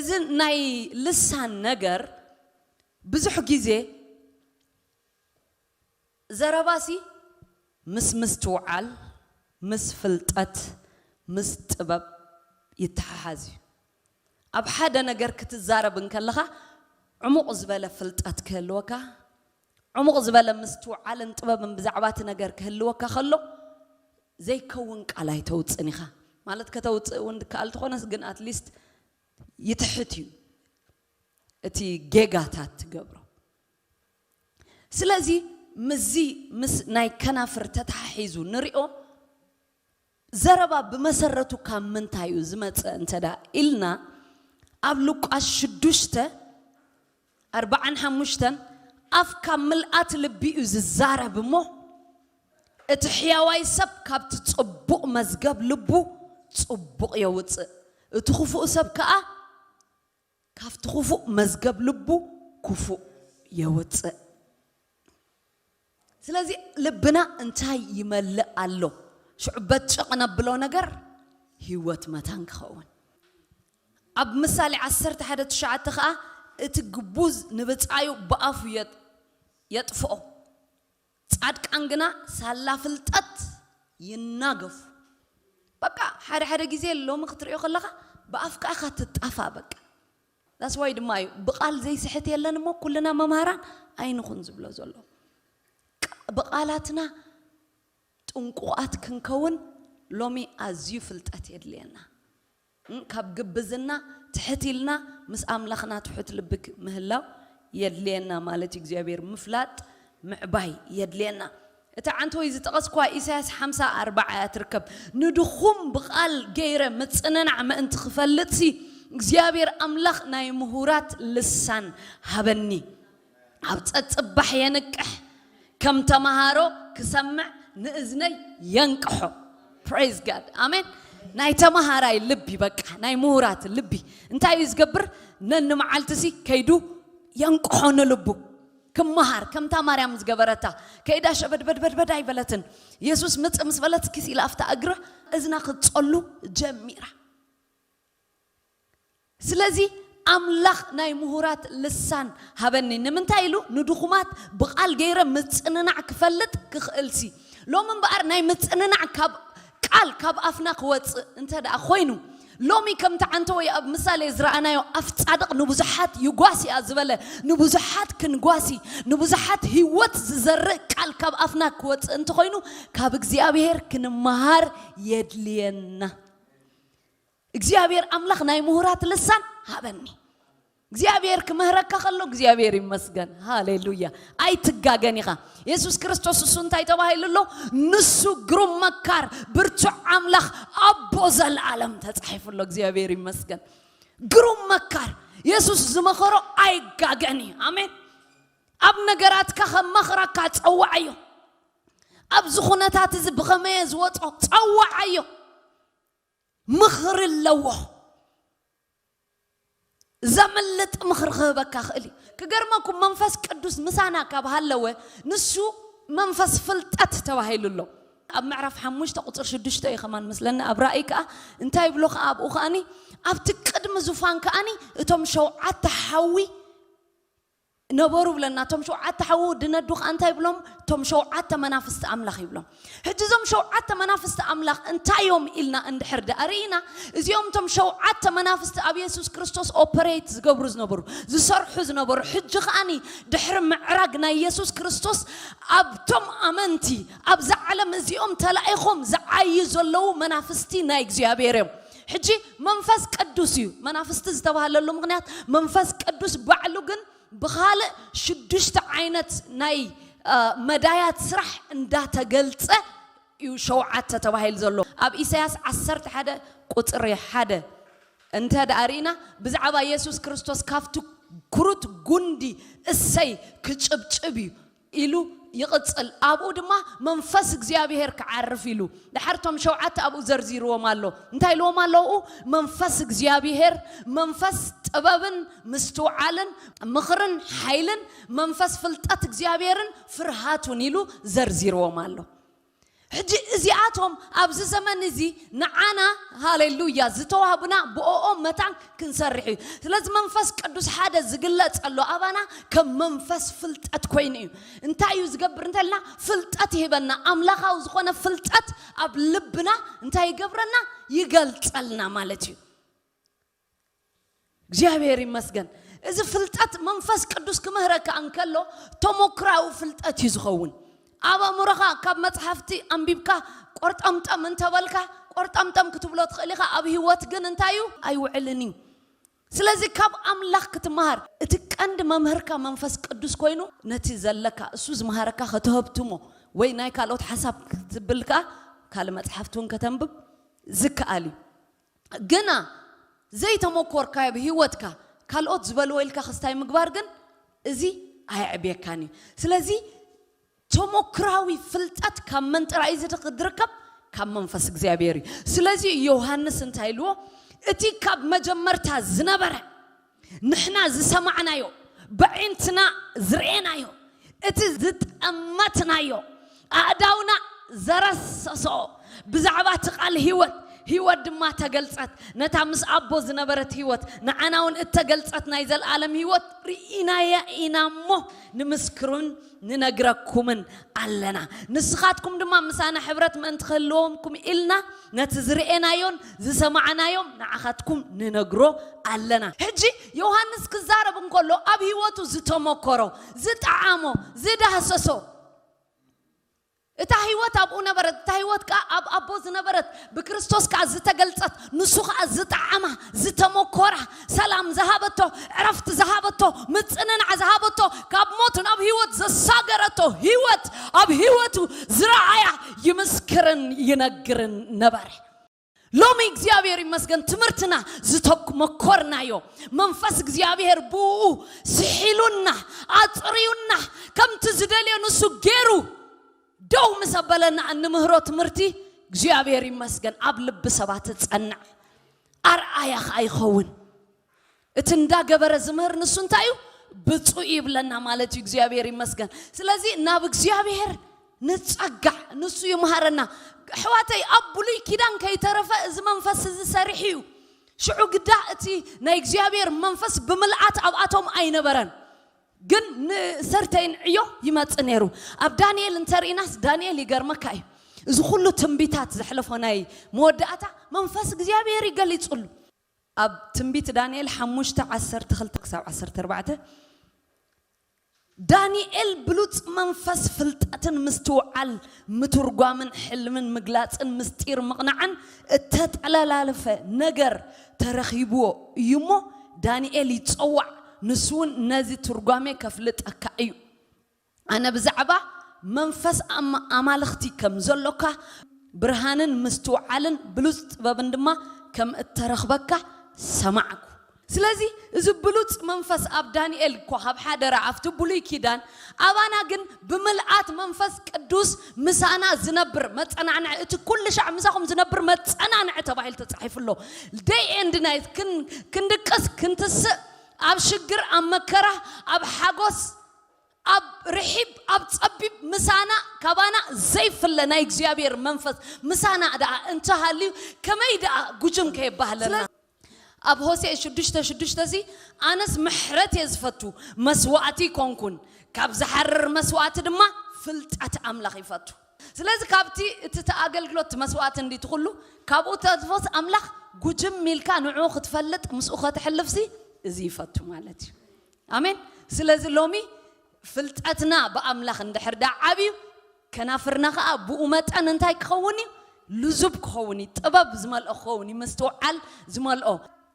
እዚ ናይ ልሳን ነገር ብዙሕ ግዜ ዘረባሲ ምስ ምስትውዓል፣ ምስ ፍልጠት፣ ምስ ጥበብ ይተሓሓዝ እዩ። ኣብ ሓደ ነገር ክትዛረብ እንከለኻ ዕሙቕ ዝበለ ፍልጠት ክህልወካ፣ ዕሙቕ ዝበለ ምስትውዓልን ጥበብን ብዛዕባ እቲ ነገር ክህልወካ ከሎ ዘይከውን ቃል ኣይተውፅን ኢኻ። ማለት ከተውፅእ እውን ድከኣል ትኾነስ ግን ኣትሊስት ይትሕት እዩ እቲ ጌጋታት ትገብሮ። ስለዚ ምስዚ ምስ ናይ ከናፍር ተተሓሒዙ ንሪኦ ዘረባ ብመሰረቱ ካብ ምንታይ እዩ ዝመፅእ እንተ ደኣ ኢልና ኣብ ሉቃስ ሽዱሽተ ኣርባዓን ሓሙሽተን ኣፍ ካብ ምልኣት ልቢ እዩ ዝዛረብ እሞ እቲ ሕያዋይ ሰብ ካብቲ ጽቡቕ መዝገብ ልቡ ጽቡቕ የውፅእ፣ እቲ ክፉእ ሰብ ከኣ ካብቲ ክፉእ መዝገብ ልቡ ክፉእ የውፅእ። ስለዚ ልብና እንታይ ይመልእ ኣሎ? ሽዑ በጭቕ ነብሎ ነገር ህይወት መታን ክኸውን። ኣብ ምሳሌ ዓሰርተ ሓደ ትሽዓተ ኸዓ እቲ ግቡዝ ንብፃዩ ብኣፉ የጥ- የጥፍኦ፣ ፃድቃን ግና ሳላ ፍልጠት ይናገፉ። በቃ ሓደ ሓደ ግዜ ሎሚ ክትሪኦ ከለኻ ብኣፍካ ኢኻ ትጣፋ። በቃ that's why ድማ እዩ ብቓል ዘይስሕት የለን እሞ ኩልና መምሃራን ኣይንኹን ዝብሎ ዘሎ። ቃ- ብቓላትና ጥንቁቓት ክንከውን ሎሚ ኣዝዩ ፍልጠት የድልየና። እም፣ ካብ ግብዝና ትሕት ኢልና ምስ ኣምላኽና ትሑት ልቢ ክ- ምህላው የድልየና ማለት እዩ። እግዚኣብሔር ምፍላጥ ምዕባይ የድልየና። እታ ዓንተወይ ዝጠቐስኳ ኢሳያስ ሓምሳ ኣርባዓ እያ ትርከብ። ንድኹም ብቓል ገይረ ምጽንናዕ ምእንቲ ክፈልጥሲ እግዚኣብሔር ኣምላኽ ናይ ምሁራት ልሳን ሃበኒ። ኣብ ጸጽባሕ የንቅሕ፣ ከም ተመሃሮ ክሰምዕ ንእዝነይ የንቅሖ። Praise God. ኣሜን። ናይ ተመሃራይ ልቢ፣ በቃ ናይ ምሁራት ልቢ እንታይ እዩ ዝገብር? ነንመዓልትሲ ከይዱ የንቅሖ ንልቡ። ክመሃር ከምታ ማርያም ዝገበረታ ከይዳ ሸበድበድበድበድ ኣይበለትን። የሱስ ምጽእ ምስ በለት ኪስ ኢላ ኣብታ እግራ እዝና ክትጸሉ ጀሚራ። ስለዚ ኣምላኽ ናይ ምሁራት ልሳን ሃበኒ። ንምንታይ ኢሉ? ንድኹማት ብቓል ገይረ ምጽንናዕ ክፈልጥ ክኽእልሲ። ሎሚ እምበኣር ናይ ምጽንናዕ ካብ ቃል ካብ ኣፍና ክወጽእ እንተ ደኣ ኮይኑ፣ ሎሚ ከምቲ ዓንተወይ ኣብ ምሳሌ ዝረኣናዮ ኣፍ ጻድቕ ንብዙሓት ይጓስ እያ ዝበለ፣ ንብዙሓት ክንጓሲ፣ ንብዙሓት ህይወት ዝዘርእ ቃል ካብ ኣፍና ክወጽእ እንተኾይኑ ካብ እግዚኣብሔር ክንመሃር የድልየና። እግዚኣብሔር ኣምላኽ ናይ ምሁራት ልሳን ሃበኒ። እግዚኣብሔር ክምህረካ ከሎ እግዚኣብሔር ይመስገን። ሃሌሉያ። ኣይትጋገን ኢኻ። የሱስ ክርስቶስ እሱ እንታይ ተባሂሉ ኣሎ? ንሱ ግሩም መካር፣ ብርቱዕ ኣምላኽ፣ ኣቦ ዘለኣለም ተጻሒፉ ኣሎ። እግዚኣብሔር ይመስገን። ግሩም መካር። የሱስ ዝመኸሮ ኣይጋገን እዩ። ኣሜን። ኣብ ነገራትካ ከማኽረካ ጸዋዓዮ። ኣብዚ ኩነታት እዚ ብኸመየ ዝወጾ ጸዋዓዮ። ምኽሪ ኣለዎ። ዘምልጥ ምኽሪ ክህበካ ክእል እዩ። ክገርመኩም መንፈስ ቅዱስ ምሳና ካብ ሃለወ ንሱ መንፈስ ፍልጠት ተባሂሉ ኣሎ። ኣብ ምዕራፍ ሓሙሽተ ቁፅር ሽዱሽተ እዩ ከማን መስለኒ ኣብ ራእይ ከዓ እንታይ ይብሎ ከዓ ኣብኡ ከዓኒ ኣብቲ ቅድሚ ዙፋን ከዓኒ እቶም ሸውዓተ ሓዊ ነበሩ ብለና። እቶም ሸውዓተ ሓዉ ድነዱ ከዓ እንታይ ይብሎም? እቶም ሸውዓተ መናፍስቲ ኣምላኽ ይብሎም። ሕጂ እዞም ሸውዓተ መናፍስቲ ኣምላኽ እንታይ እዮም ኢልና እንድሕር ደኣ ርኢና፣ እዚኦም እቶም ሸውዓተ መናፍስቲ ኣብ የሱስ ክርስቶስ ኦፐሬት ዝገብሩ ዝነበሩ፣ ዝሰርሑ ዝነበሩ፣ ሕጂ ከዓኒ ድሕሪ ምዕራግ ናይ የሱስ ክርስቶስ ኣብቶም ኣመንቲ ኣብዛ ዓለም እዚኦም ተላኢኾም ዝዓዩ ዘለዉ መናፍስቲ ናይ እግዚኣብሔር እዮም። ሕጂ መንፈስ ቅዱስ እዩ መናፍስቲ ዝተባህለሉ ምክንያት መንፈስ ቅዱስ ባዕሉ ግን ብኻልእ ሽዱሽተ ዓይነት ናይ መዳያት ስራሕ እንዳተገልጸ እዩ ሸውዓተ ተባሂሉ ዘሎ። ኣብ ኢሳያስ ዓሰርተ ሓደ ቁፅሪ ሓደ እንተ ደኣ ርኢና ብዛዕባ የሱስ ክርስቶስ ካብቲ ክሩት ጉንዲ እሰይ ክጭብጭብ እዩ ኢሉ ይቕጽል። ኣብኡ ድማ መንፈስ እግዚኣብሔር ክዓርፍ ኢሉ ድሓር እቶም ሸውዓተ ኣብኡ ዘርዚርዎም ኣሎ። እንታይ ኢልዎም ኣለዉ? መንፈስ እግዚኣብሔር፣ መንፈስ ጥበብን ምስትውዓልን ምኽርን ሓይልን መንፈስ ፍልጠት እግዚኣብሔርን ፍርሃቱን ኢሉ ዘርዚርዎም ኣሎ። ሕጂ እዚኣቶም ኣብዚ ዘመን እዚ ንዓና፣ ሃሌሉያ፣ ዝተዋህቡና ብኦኦም መታን ክንሰርሕ እዩ። ስለዚ መንፈስ ቅዱስ ሓደ ዝግለጸሉ ኣባና ከም መንፈስ ፍልጠት ኮይኑ እዩ። እንታይ እዩ ዝገብር እንተልና፣ ፍልጠት ይህበና። ኣምላኻዊ ዝኾነ ፍልጠት ኣብ ልብና እንታይ ይገብረና? ይገልጸልና ማለት እዩ። እግዚኣብሔር ይመስገን። እዚ ፍልጠት መንፈስ ቅዱስ ክምህረካ እንከሎ ተሞክራዊ ፍልጠት እዩ ዝኸውን። ኣብ ኣእምሮኻ ካብ መጽሓፍቲ ኣንቢብካ ቆርጠምጠም እንተበልካ፣ ቆርጠምጠም ክትብሎ ትኽእል ኢኻ። ኣብ ህይወት ግን እንታይ እዩ? ኣይውዕልን እዩ። ስለዚ ካብ ኣምላኽ ክትመሃር፣ እቲ ቀንዲ መምህርካ መንፈስ ቅዱስ ኮይኑ ነቲ ዘለካ እሱ ዝመሃረካ ከተህብትሞ ወይ ናይ ካልኦት ሓሳብ ክትብል ከኣ ካልእ መጽሓፍቲ እውን ከተንብብ ዝከኣል እዩ። ግና ዘይተመኮርካዮ ብህይወትካ ካልኦት ዝበልዎ ኢልካ ክስታይ ምግባር ግን እዚ ኣየዕብየካን እዩ። ስለዚ ተሞክራዊ ፍልጠት ካብ መን ጥራይ እዩ ዝድክ- ዝርከብ? ካብ መንፈስ እግዚኣብሔር እዩ። ስለዚ ዮሃንስ እንታይ ኢልዎ? እቲ ካብ መጀመርታ ዝነበረ፣ ንሕና ዝሰማዕናዮ፣ ብዒንትና ዝረኤናዮ፣ እቲ ዝጠመትናዮ፣ ኣእዳውና ዘረሰሶ፣ ብዛዕባ እቲ ቃል ህይወት፣ ህይወት ድማ ተገልጸት። ነታ ምስ ኣቦ ዝነበረት ህይወት፣ ንዓና እውን እተገልጸት ናይ ዘለኣለም ህይወት ርኢናያ ኢና እሞ፣ ንምስክሩን ንነግረኩምን ኣለና። ንስኻትኩም ድማ ምሳና ሕብረት ምእንቲ ክህልወኩም ኢልና፣ ነቲ ዝረኤናዮን ዝሰማዕናዮም ንዓኻትኩም ንነግሮ ኣለና። ሕጂ ዮሃንስ ክዛረብ እንከሎ፣ ኣብ ህይወቱ ዝተመኮሮ፣ ዝጠዓሞ፣ ዝዳህሰሶ፣ እታ ህይወት ኣብኡ ነበረት። እታ ህይወት ከኣ ኣብ ኣቦ ዝነበረት፣ ብክርስቶስ ከኣ ዝተገልጸት፣ ንሱ ከኣ ዝጠዓማ፣ ዝተመኮራ፣ ሰላም ዝሃበቶ፣ ዕረፍቲ ዝሃበቶ፣ ምጽንናዕ ዝሃበቶ፣ ካብ ሞት ናብ ህይወት ዘሳገረቶ ህይወት ኣብ ህይወቱ ዝረኣያ ይምስክርን ይነግርን ነበረ። ሎሚ እግዚኣብሔር ይመስገን፣ ትምህርትና ዝተመኮርናዮ መንፈስ እግዚኣብሔር ብኡ ስሒሉና፣ ኣጽርዩና፣ ከምቲ ዝደልዮ ንሱ ገይሩ ደው ምስ ኣበለና እንምህሮ ትምህርቲ እግዚኣብሔር ይመስገን ኣብ ልቢ ሰባት ጸንዕ፣ ኣርኣያ ኸኣ ይኸውን። እቲ እንዳገበረ ዝምህር ንሱ እንታይ እዩ? ብፁዕ ይብለና ማለት እዩ። እግዚኣብሔር ይመስገን። ስለዚ ናብ እግዚኣብሔር ንጸጋዕ፣ ንሱ ይምሃረና። ኣሕዋተይ፣ ኣብ ብሉይ ኪዳን ከይተረፈ እዚ መንፈስ እዚ ሰሪሑ እዩ። ሽዑ ግዳ እቲ ናይ እግዚኣብሔር መንፈስ ብምልኣት ኣብኣቶም ኣይነበረን። ግን ንሰርተይን ዕዮ ይመጽእ ነይሩ። ኣብ ዳንኤል እንተርኢናስ፣ ዳንኤል ይገርመካ እዩ። እዚ ኩሉ ትንቢታት ዘሕለፎ ናይ መወዳእታ መንፈስ እግዚኣብሔር ይገሊጹሉ። ኣብ ትንቢት ዳንኤል ሓሙሽተ ዓሰርተ ክልተ ክሳብ ዓሰርተ ኣርባዕተ፣ ዳንኤል ብሉጽ መንፈስ ፍልጠትን ምስትውዓል ምትርጓምን ሕልምን ምግላጽን ምስጢር ምቕናዕን እተጠለላለፈ ነገር ተረኺብዎ እዩ እሞ፣ ዳንኤል ይጸዋዕ፣ ንሱ እውን ነዚ ትርጓሜ ከፍልጠካ እዩ። ኣነ ብዛዕባ መንፈስ ኣማ-፣ ኣማልኽቲ ከም ዘሎካ፣ ብርሃንን ምስትውዓልን ብሉጽ ጥበብን ድማ ከም እተረኽበካ ሰማዕኩ። ስለዚ እዚ ብሉጽ መንፈስ ኣብ ዳንኤል እኮ ካብ ሓደረ ኣብቲ ብሉይ ኪዳን፣ ኣባና ግን ብምልኣት መንፈስ ቅዱስ ምሳና ዝነብር መጸናንዒ፣ እቲ ኩሉ ሻዕ ምሳኹም ዝነብር መጸናንዒ ተባሂሉ ተጻሒፉ ኣሎ። ደይ ኤንድ ናይት ክን-፣ ክንድቅስ፣ ክንትስእ፣ ኣብ ሽግር፣ ኣብ መከራ፣ ኣብ ሓጎስ፣ ኣብ ርሒብ፣ ኣብ ጸቢብ ምሳና፣ ካባና ዘይፍለ ናይ እግዚኣብሔር መንፈስ ምሳና ደኣ እንተሃልዩ፣ ከመይ ደኣ ጉጅም ከየባህለና? ኣብ ሆሴዕ ሽዱሽተ ሽዱሽተ እዚ፣ ኣነስ ምሕረት እየ ዝፈቱ፣ መስዋእቲ ኣይኮንኩን፣ ካብ ዝሓርር መስዋእቲ ድማ ፍልጠት ኣምላኽ ይፈቱ። ስለዚ ካብቲ እቲ እቲ ኣገልግሎት እቲ መስዋእቲ እንዲ ትኹሉ፣ ካብኡ ተትፎስ ኣምላኽ ጉጅም ኢልካ ንዕኡ ክትፈልጥ ምስኡ ከተሕልፍሲ እዚ ይፈቱ ማለት እዩ። ኣሜን። ስለዚ ሎሚ ፍልጠትና ብኣምላኽ እንድሕር ደኣ ዓብዩ፣ ከናፍርና ኸኣ ብኡ መጠን እንታይ ክኸውን እዩ? ልዙብ ክኸውን እዩ። ጥበብ ዝመልኦ ክኸውን እዩ። ምስትውዓል ዝመልኦ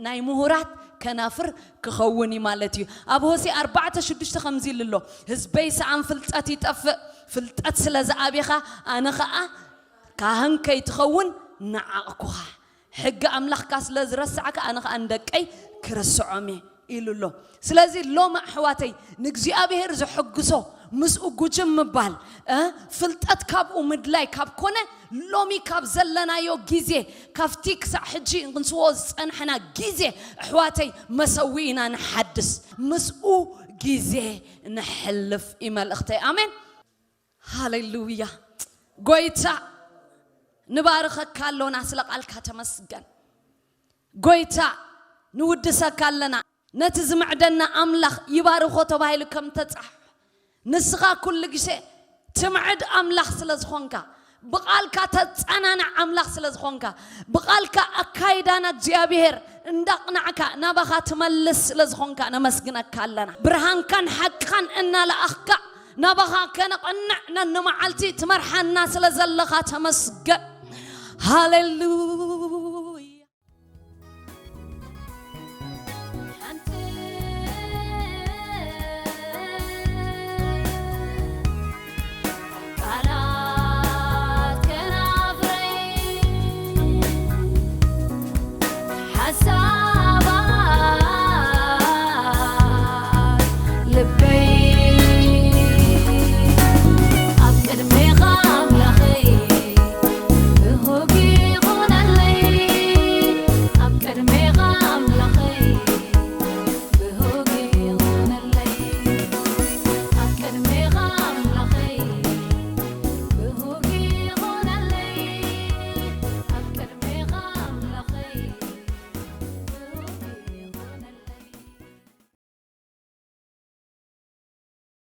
ናይ ምሁራት ከናፍር ክኸውን እዩ ማለት እዩ። ኣብ ሆሴዕ ኣርባዕተ ሽዱሽተ ከምዚ ኢሉ ኣሎ፣ ህዝበይ ሰኣን ፍልጠት ይጠፍእ፣ ፍልጠት ስለ ዝኣብኻ ኣነ ኸኣ ካህን ከይትኸውን ነዓቕኩኻ። ሕጊ ኣምላኽካ ስለ ዝረሳዕካ ኣነ ኸኣ ንደቀይ ክርስዖም እየ ኢሉ ኣሎ። ስለዚ ሎሚ ኣሕዋተይ ንእግዚኣብሔር ዘሐግሶ ምስኡ ጉጅም ምባል፣ እ፣ ፍልጠት ካብኡ ምድላይ ካብ ኮነ፣ ሎሚ ካብ ዘለናዮ ግዜ፣ ካብቲ ክሳዕ ሕጂ ክንስዎ ዝጸናሕና ግዜ ኣሕዋተይ መሰዊእና ንሓድስ፣ ምስኡ ግዜ ነሕልፍ እዩ መልእኽተይ። ኣሜን። ሃሌሉያ። ጎይታ ንባርኸካ ኣሎና፣ ስለ ቃልካ ተመስገን። ጎይታ፣ ንውድሰካ ኣለና። ነቲ ዝምዕደና ኣምላኽ ይባርኾ ተባሂሉ ከም ተጻሕፈ፣ ንስኻ ኩሉ ግዜ ትምዕድ ኣምላኽ ስለ ዝኾንካ፣ ብቓልካ ተጸናንዕ ኣምላኽ ስለ ዝኾንካ፣ ብቓልካ ኣካይዳና እግዚኣብሔር እንዳቕናዕካ ናባኻ ትመልስ ስለ ዝኾንካ ነመስግነካ ኣለና። ብርሃንካን ሓቅኻን እናለኣኽካ ናባኻ ከነቐንዕ ነንመዓልቲ ትመርሓና ስለ ዘለኻ ተመስገን። ሃሌሉያ። ሓንቲ ቃላት ከናፍረይ ሓሳብ